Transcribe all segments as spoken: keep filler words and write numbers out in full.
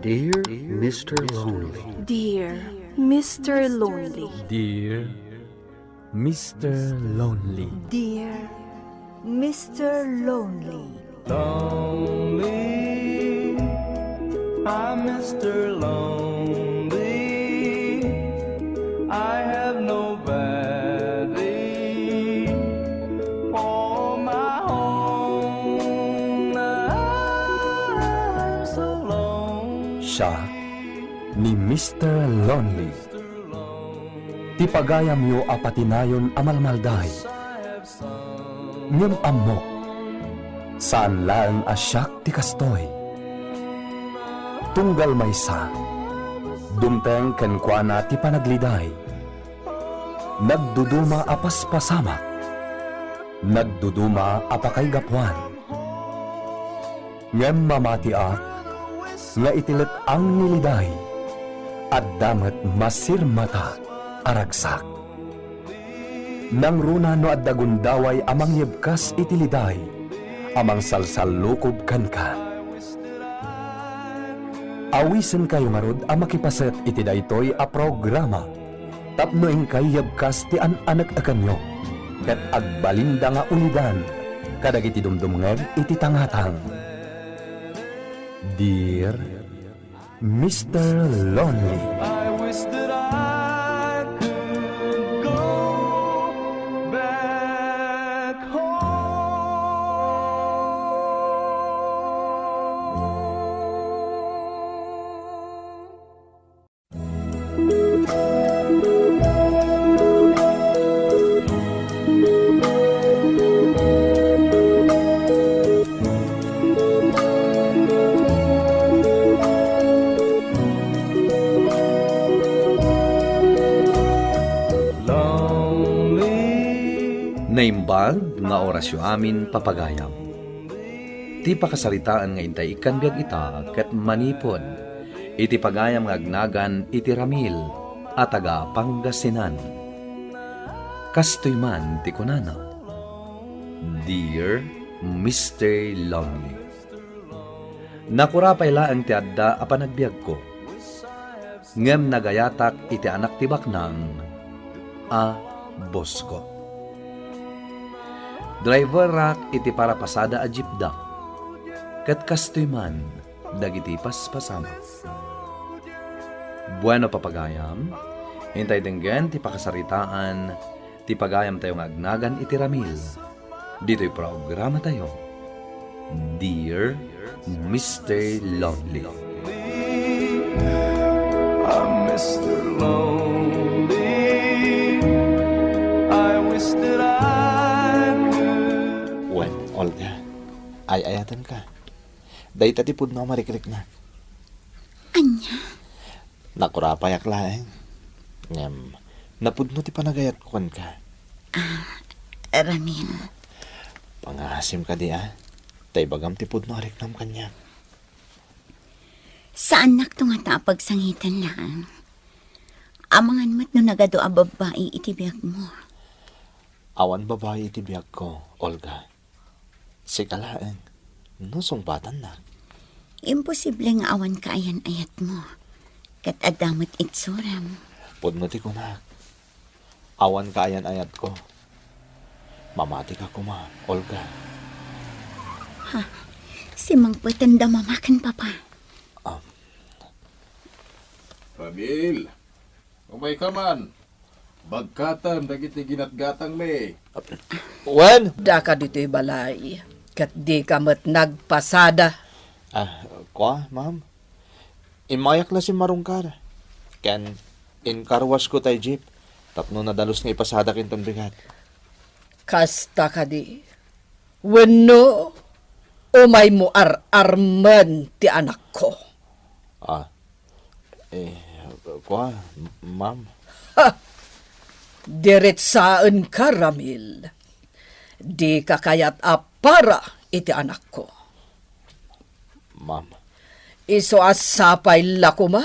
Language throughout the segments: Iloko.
Dear Mister Lonely. Dear Mister Lonely. Dear Mister Lonely. Dear Mister Lonely. Lonely, I'm Mister Lonely. I have nobody for my own. I'm so lonely. Siak ni Mister Lonely. Ti pagayamyo a patinayon a malmalday. Ngem ammok, saan laeng a siak ti kastoy. Tunggal maysa, dumteng kenkuana ti panagliday. Nagduduma a paspasamak, nagduduma a pakaigapuan. Ngem mamatiak nga iti let-ang ni liday, adda met masirmata a ragsak. Nangruna no adda gundaway a mangyebkas iti liday a mangsalsallukob kenka. Awisenkayo ngarud a makipaset iti daytoy a programa tapno inkay yebkas ti an-anek-ekenyo ket agbalinda nga ulidan kadagiti dumdumngeg iti tangatang. Dear Mister Lonely. I wish that I could go back home. Naimbag nga orasyo amin, papagayam. Ti pakasaritaan nga intay ikkan biag ita ket manipud iti pagayam nga agnagan iti Ramil a taga Pangasinan. Kastoy man ti kunana, "Dear Mister Lonely." Nakurapay laeng ti adda a panagbiagko, ngem nagayatak iti anak ti baknang a bosko. Driverak iti parapasada a jeepda, ket kastoy man dagiti paspasamak. Bueno, papagayam, intay denggen ti pakasaritaan ti pagayamtayo nga agnagan iti Ramil ditoy programatayo, Dear Mister Lonely. I'm Mister Lonely. I wish that I could. Wen, Olga, ay-ayatenka. Dayta ti pudno a marikriknak. Ania? Nakurapayak laeng. Ngem, napudno ti panagayatko kenka. Ah, Ramil. Pangaasim kadi a, ta ibagam ti pudno a riknam kaniak. Saannakto ngata a pagsangiten laeng. Amangan met no nagadu a babbai iti biagmo. Awan babai iti biagko, Olga. Sika laeng, no sungbatannak. Imposible nga awan kaayan-ayatmo, ket adda met itsuram. Pudno ti kunak. Awan kaayan-ayatko. Mamatika koma, Olga. Ha? Simangpetenda mama ken papa. Um. Ramil, umayka man. Bagkatem dagiti ginatgatangmi. Wen? Daka ditoy balay, ket dika met nagpasada. Ah, kua, ma'am? Immayak la simmarungkar. Ken inkarwasko tay jeep tapno nadalus nga ipasadak inton bigat. Kasta kadi? Wenno umaymo ar-armen ti anakko? Ah, eh, kua, ma'am. Ha! Diretsaenka, Ramil. Dika kayat a para iti anakko. Ma'am. Isu a sapay la koma,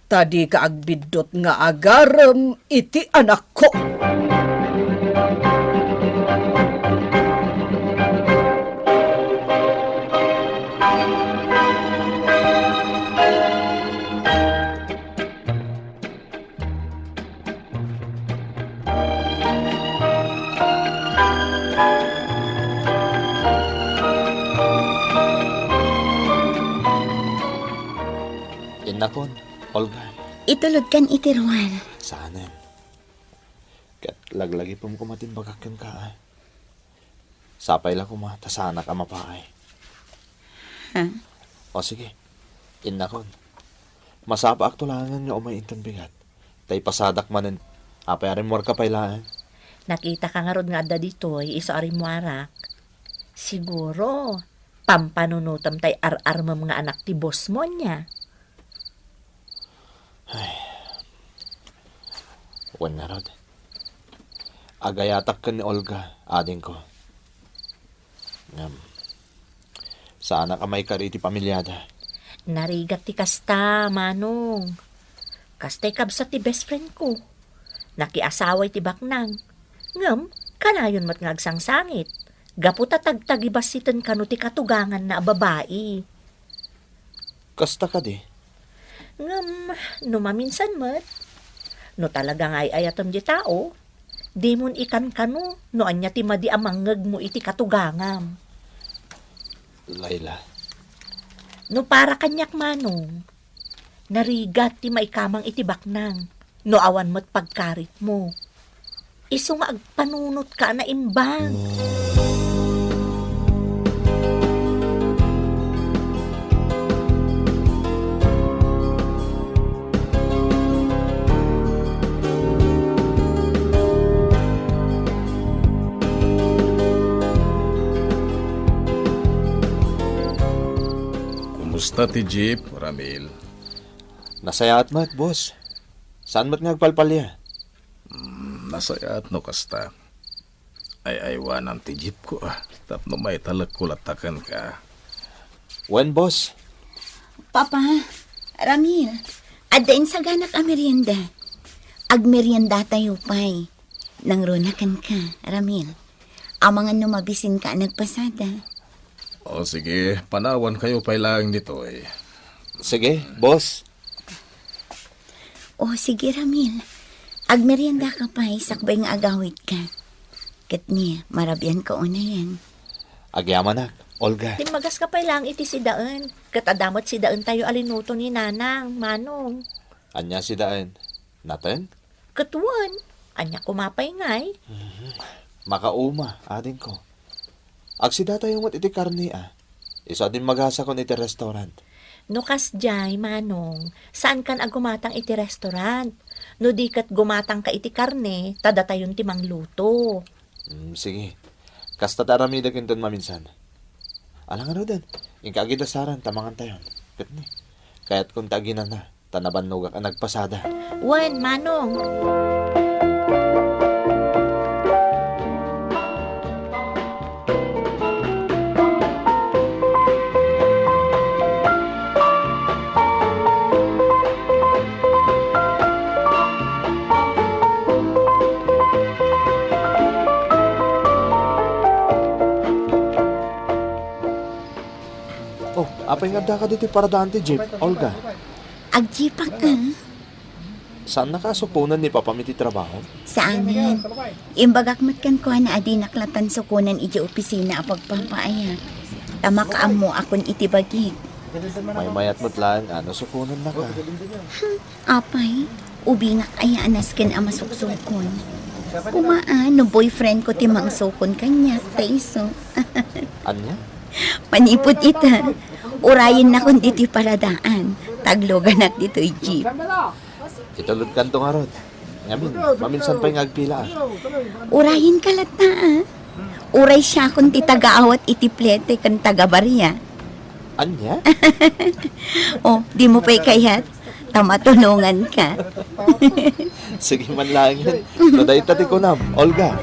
ta dika agbiddut nga agarem iti anakko. Innakon, Olga. Itulodkan iti ruar. Saanen. Ket laglagipem koma ti imbagak kenka, a. Sapay la koma, ta saanak a mapaay. Ha? O, sige. Innakon. Masapaakto laengen nga umay inton bigat. Ta ipasadak manen. Apay a rimmuarka pay laeng? Nakitaka ngarud nga adda ditoy, isu a rimmuarak. Siguro, pampanunotem tay ar-armem nga anak ti boss mo, ania? Ay. Wen ngarud. Agayatak ken ni Olga, adingko. Ngem, saanak a maikari iti pamiliada. Narigat ti kasta, Manong. Kastay kabsat ti best friend ko. Nakiasawa iti baknang. Ngem, kanayon met nga agsangsangit. Gapu ta tagtagibassiten kano ti katuganganna a babai. Kasta kadi? Ngem, no maminsan met, no talaga nga ay-ayatem di tao, dimon ikankano no ania ti madi a mangngegmo iti katugangam. Laila. No para kaniak, Manong, narigat ti maikamang iti baknang no awan met pagkaritmo. Isu nga agpanunotka a naimbag. Kumusta ti jeep, Ramil? Nasayaat met, boss. Saan met nga agpalpalia? Mm, nasayaat no kasta. Ay-aywanan ti jeep ko, ah, tapno maitalekko latta kenka. Wen, boss. Papa, Ramil, adda insaganak a merienda. Agmeriendatayo pay. Nangruna kenka, Ramil. Amangan no mabisinka a nagpasada. O sige, panawankayo pay laeng ditoy. Sige, boss. O, sige, Ramil. Agmeriendaka pay sakbay nga agawidka. Ket ni, marabianka unayen. Agyamanak, Olga. Timmagaska pay laeng iti sidaen. Ket adda met sidaentayo a linuto ni Nanang, Manong. Ania sidaen? Nateng? Ket wen, ania koma pay ngay? Mhm. Makauma, adingko. Agsidatayo met iti karne, a. Isu a dimmagasakon iti restaurant. No kasdiay, Manong, saankan a gumatang iti restaurant. No di ket gumatangka iti karne, ta datayon ti mangluto. Mm, sige. Kasta ti aramidek inton maminsan. Ala ngaruden, inka agidasaran ta mangantayon. Ket ni, kayatkon ta aginana. Ta nabannogak a nagpasada. Wen, Manong. Oh, apay nga addaka ditoy paradaan ti jeep, Olga? Agjeepak, ah. Saannaka a sukonen ni Papam iti trabaho? Saanen. Imbagak met kenkuana a dinak latan sukonen idiay opisina a pagpapaayak. Ta makaammoakon iti bagik. Maymayat met laeng a no sukonennaka. Hmm, apay, ubingak aya a nasken a masuksukon. Koma a, no boyfriend ko ti mangsukon kaniak, ta isu. Ania? Manipud ita, urayennakon ditoy paradaan, ta agluganak ditoy jeep. Itulodkanto ngarud. Ngamin, maminsan pay nga agpila, a. Urayenka latta, a. Uray siakon ti tagaawat iti plete ken tagabaria. Ania? Oh, dimo pay kayat? Ta matulonganka. Sige man laengen. No dayta ti kunam, Olga.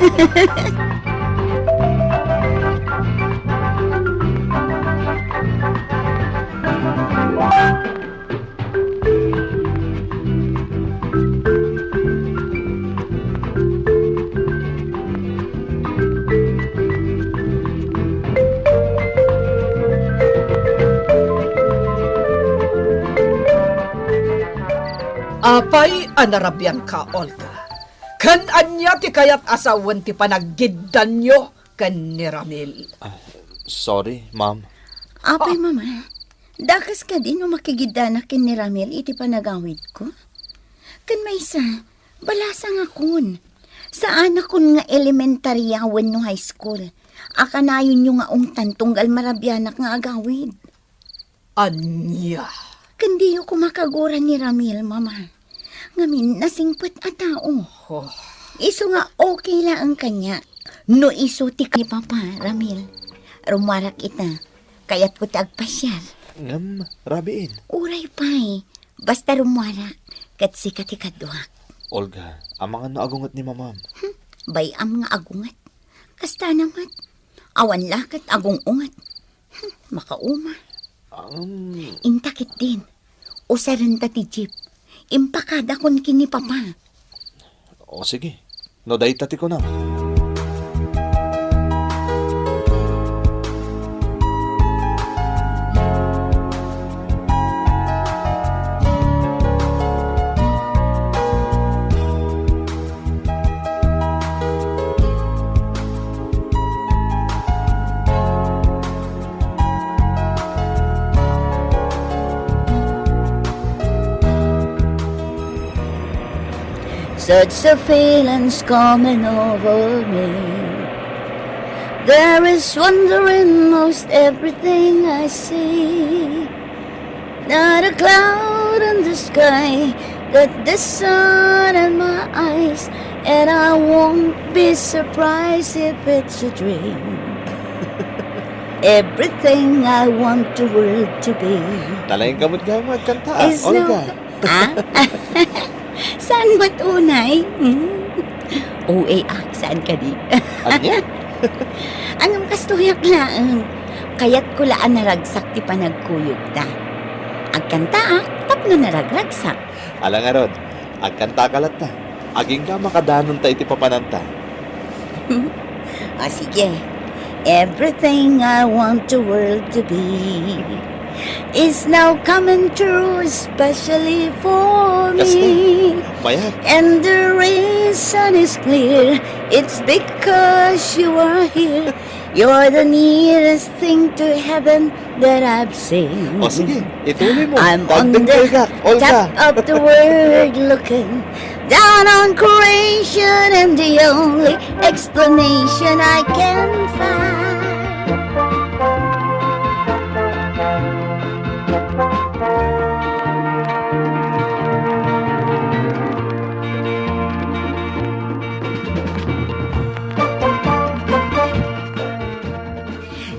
Apay a narabianka, Olga? Ken ania ti kayat a sawen ti panagiddanyo ken ni Ramil. Ah, sorry, ma'am. Apay, Mama, dakas kadi no makigiddanak ken ni Ramil iti panagawidko? Ken maysa, balasangakon. Saanakon nga elementarya wenno high school a kanayonyo nga ungtan tunggal marabianak nga agawid. Ania? Ken diyo koma kagura ni Ramil, Mama. Ngamin, nasingpet a tao. Oh. Isu nga okay laeng kaniak. No isu ti ni Papa, Ramil. Rummuarak ita. Kayatko ti agpasiar. Ngem, rabiin. Uray pay. Basta rummuarak. Ket sika ti kaduak. Olga, amangan no agunget ni Mamam. Hmm, bay-am nga agunget. Kasta na met. Awan la ket agung-unget. Hmm, makauma. Um. Inta ketdin. Usarenta ti jeep. Impakadakon ken ni Papa. O, sige. No dayta ti kunam. Such a feeling's coming over me. There is wonder in most everything I see. Not a cloud in the sky, got the sun in my eyes, and I won't be surprised if it's a dream. Everything I want the world to be. Talaing kamot nga mo, agkanta, ah, is Olga. No, ah? Saan mo tunay? Hmm? O A ak, saan kadi? Ania? Ngem kastoyak laeng. Kayatko la a naragsak ti panagkuyogta. Agkantaak tapno naragragsak. Ala ngarud, agkantaka latta. Agingga makadanonta iti papananta. O, sige. Everything I want the world to be is now coming true, especially for me. Kasta. Mayat. And the reason is clear. It's because you are here. You're the nearest thing to heaven that I've seen. O, sige, ituloy mo. I'm on the top of the world looking down on creation, and the only explanation I can find.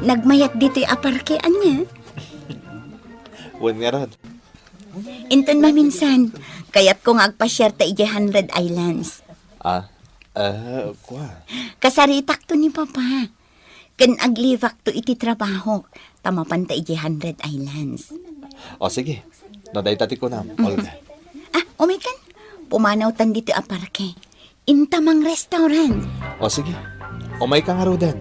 Nagmayat ditoy a parke, ania? Wen ngarud. Inton maminsan, kayatko nga agpasiar ta idiay Hundred Islands. Ah, ah, kua. Kasaritakto ni Papa. Ken aglibakto iti trabahok, ta mapanta idiay Hundred Islands. O, sige. No dayta ti kunam, Olga. Ah, umaykan. Pumanawtan ditoy a parke. Inta mang restaurant. O, sige. Umayka ngaruden.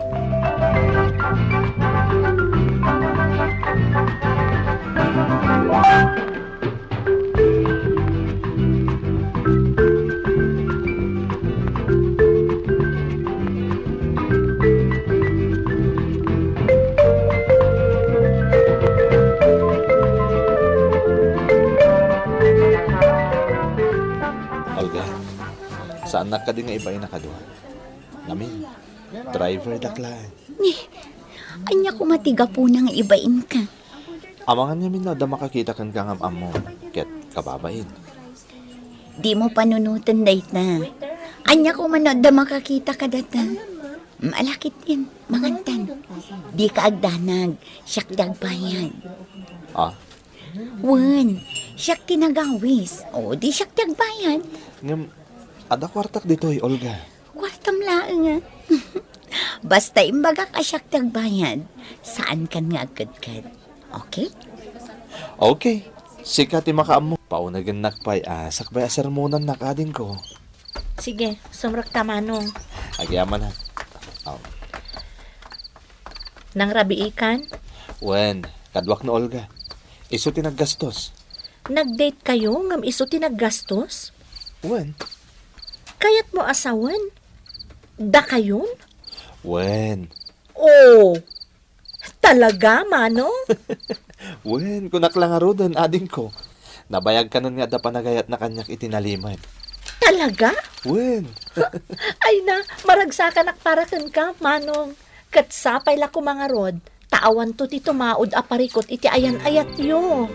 Olga, saannak kadi nga ibain a kadua? Ngamin, driverdak laeng. Ni, ania koma ti gapuna nga ibainka? Amangan ngamin no adda makakita kenka nga am-ammo ket kababain. Dimo panunoten dayta. Ania koma no adda makakita kadata? Mm, ala ketdin, mangantan. Dika agdanag, siak ti agbayad. Ah? Wen, siak ti nagawis. O, di siak ti agbayad. Ngem, adda kuartak ditoy, Olga. Kuartam laeng, a. Basta imbagak a siak ti agbayad, saankan nga agkedked. Okay? Okay. Sika ti makaammo. Paunagennak pay a sakbay a sermonannak adingko. Sige, sumrekta, Manong. Agyamanak. Aw. Nangrabiikan? Wen, kaduak no Olga. Isu ti naggastos. Nag-date kayo ngem isu ti naggastos? Wen. Kayatmo a sawen? Dakayon? Wen. Oh, talaga, Manong? Wen, kunak la ngaruden, adingko. Nabayag kanon nga adda panagayatna kaniak iti nalimed. Talaga? Wen. Ay na, maragsakanak para kenka, Manong. Ket sapay la koma ngarud, ta awanto ti tumaud a parikut iti ayan-ayatyo.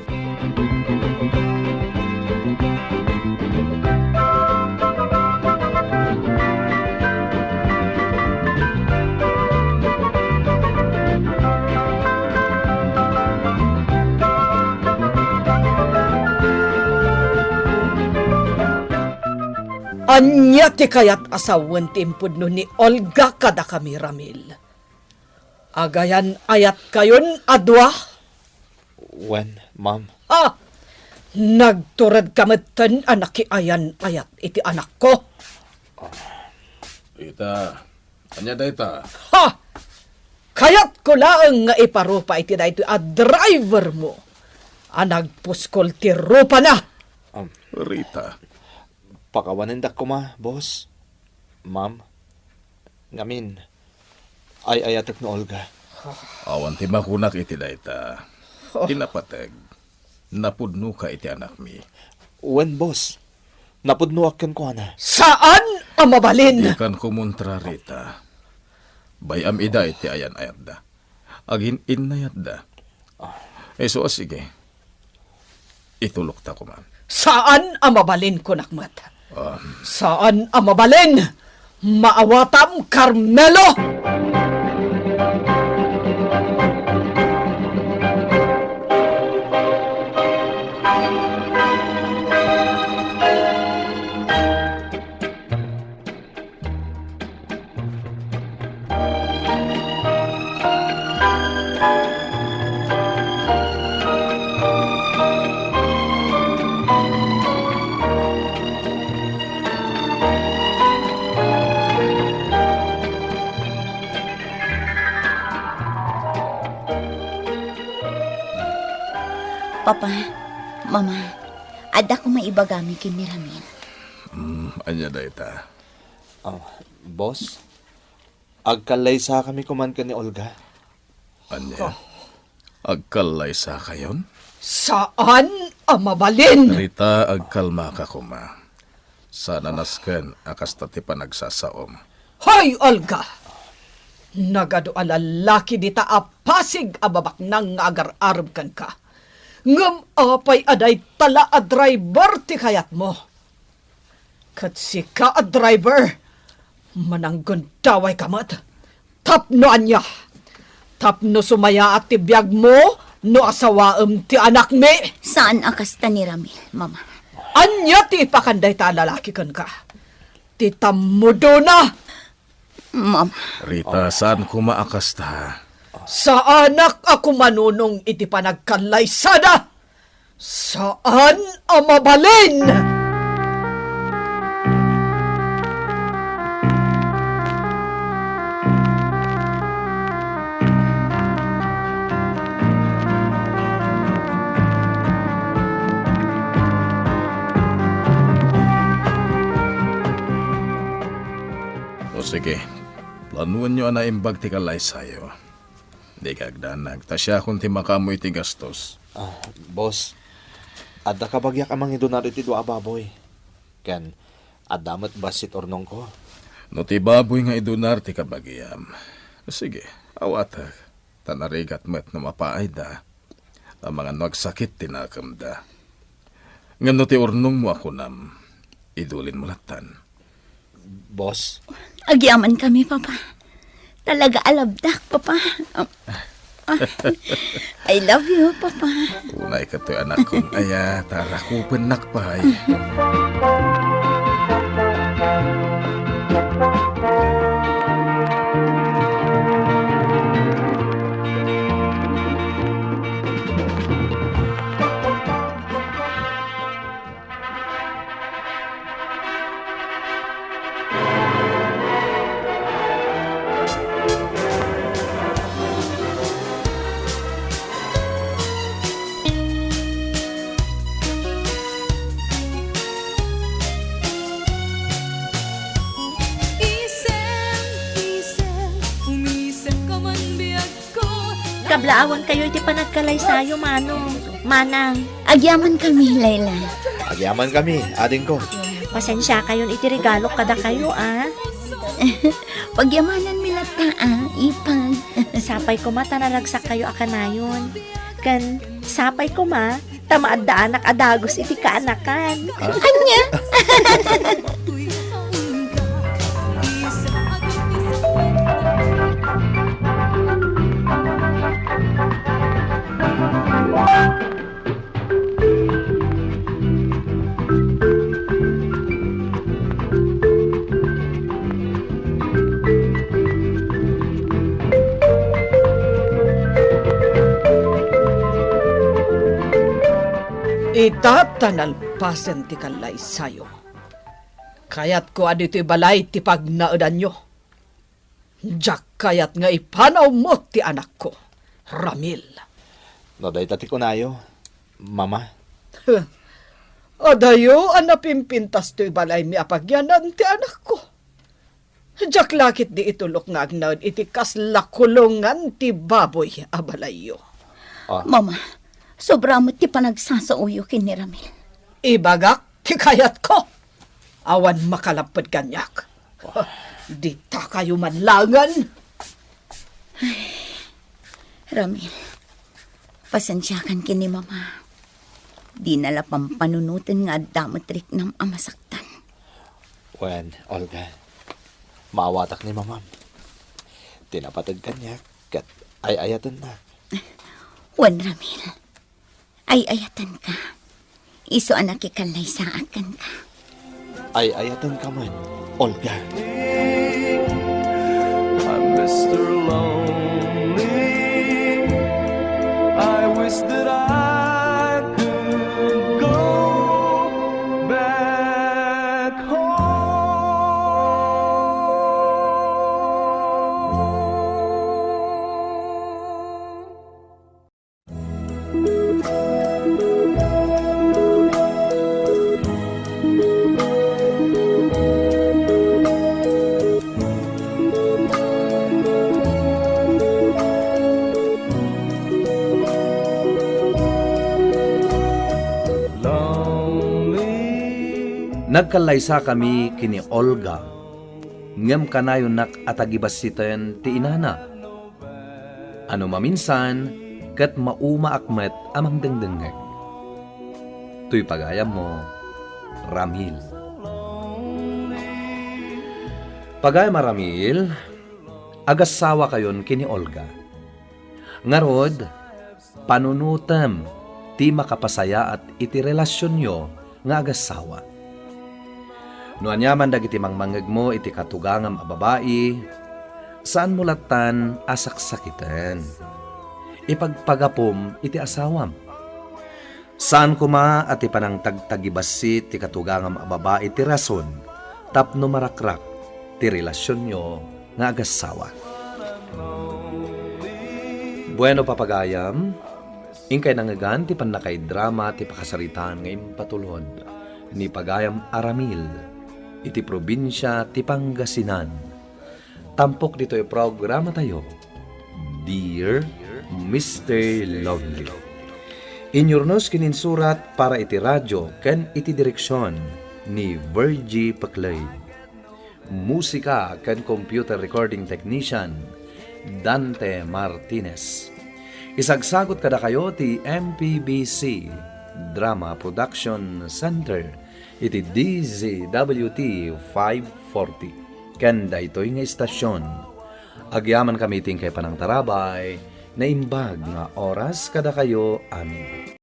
Ania ti kayat a sawen ti impudno ni Olga kadakami, Ramil? Agayan-ayatkayon a dua? Wen, ma'am. Ah! Nagturedka metten a nakiayan-ayat iti anakko. Rita, ania dayta? Ha! Kayatko laeng nga iparupa iti daytoy a driver mo a nagpuskol ti rupana. Um, Rita. Pakawanendak koma, boss. Ma'am. Ngamin, ay-ayatek no Olga. Awan ti makunak iti dayta. Oh. Ti napateg, napudnoka iti anakmi. Wen, boss. Napudnoak kenkuana. Saan a mabalin! Dikan kumontra, Rita. Bay-am ida iti ayan-ayatda. Agin-innayatda. Ah. Isu a sige. Itulokta koma. Saan a mabalin, kunak met. Ah. Saan a mabalin! Maawatam, Carmelo! Papa, Mama, adda koma ibagami ken ni Ramil. Hmm, ania dayta? Ah, boss, agkallaysakami koman ken ni Olga. Ania? Oh. Agkallaysakayon? Saan a mabalin! Rita, agkalmaka koma. Saan a nasken a kasta ti panagsasaom. Hoy, Olga! Nagadu a lalaki dita a pasig a babaknang nga agar-arem kenka. Ngem apay a dayta la a driver ti kayatmo? Ket sika a driver, mananggundawayka met. Tapno ania? Tapno sumayaat ti biagmo no asawaem ti anakmi? Saan a kasta ni Ramil, Mama. Ania ti ipakan dayta a lalaki kenka? Ti tammudona? Mama. Rita, saan koma a kasta? Saanak a kumanunong iti panagkallaysada. Saan a mabalin! O sige, planoenyo a naimbag ti kallaysayo. Dika agdanag, ta siakon ti makaammo iti gastos. Ah, boss, adda kabagiak a mangidunar iti dua a baboy. Ken adda met bassit urnongko. No ti baboy nga idunar ti kabagiam, sige, awatek, ta narigat met no mapaayda. Amangan no agsakit ti nakemda. Ngem no ti urnongmo a kunam, idulinmo lattan. Boss? Agyamankami, Papa. Talaga a love-nak, Papa. I love you, Papa. Unay katoy, anakkon aya, ta rakupennak pay. Kablaawankayo iti panagkalaysayo, Manong. Manang. Agyamankami, Layla. Agyamankami, adingko. Pasensiakayon iti regalok kadakayo, a. Pagyamananmi latta, a, ipag. Sapay koma ta nalagsakkayo a kanayon. Ken sapay koma ta maaddaanak a dagus iti kaanakan. Ania? Ita ta nalpasen ti kallaysayo. Kayatko a ditoy balay ti pagnaedanyo. Diak kayat nga ipanawmo ti anakko, Ramil. No dayta ti kunayo, Mama. Adayo a napimpintas toy balaymi a pagyanan ti anakko. Diak la ketdi itulok nga agnaed iti kasla kulongan ti baboy a balayyo. Ah. Mama, sobra met ti panagsasaoyo ken ni Ramil. Ibagak ti kayatko. Awan makalapped kaniak. Ditakayo man laengen. Ramil, pasensiakan ken ni Mama. Dina la pampanunoten nga adda met riknam a masaktan. Wen, Olga, maawatak ni Mamam. Ti napateg kaniak ket ay-ayatennak. Wen, Ramil, ay-ayatenka. Isu a nakikallaysaak kenka. Ay-ayatenka met, Olga. I'm Mister Lonely. I wish that I could go back home. Nagkallaysakami ken ni Olga, ngem kanayonnak a tagibassiten ti inana. A no maminsan, ket maumaak met a mangdengdengngeg. Toy pagayammo, Ramil. Pagayam a Ramil, agassawakayon ken ni Olga. Ngarud, panunotem ti makapasayaat iti relasionyo nga agassawa. No aniaman dagiti mangmangngegmo iti katugangam a babai, saanmo lattan a saksakiten. Ipagpagapom iti asawam. Saan koma a ti panangtagtagibassit ti katugangam a babai ti rason tapno marakrak ti relasionyo nga agassawa. Bueno, papagayam, inkay nangngegan ti pannakaidrama ti pakasaritaan nga impatulod ni pagayam a Ramil iti probinsia ti Pangasinan. Tampok ditoy programatayo, Dear Mister Lonely. Inyurnos ken insurat para iti radio ken iti direksion ni Virgie Peclay. Musika ken computer recording technician, Dante Martinez. Isagsagut kadakayo ti M P B C Drama Production Center iti D Z W T five forty ken daytoy nga istasyon. Agyamankami ti inkay panangtarabay, naimbag nga oras kadakayo amin.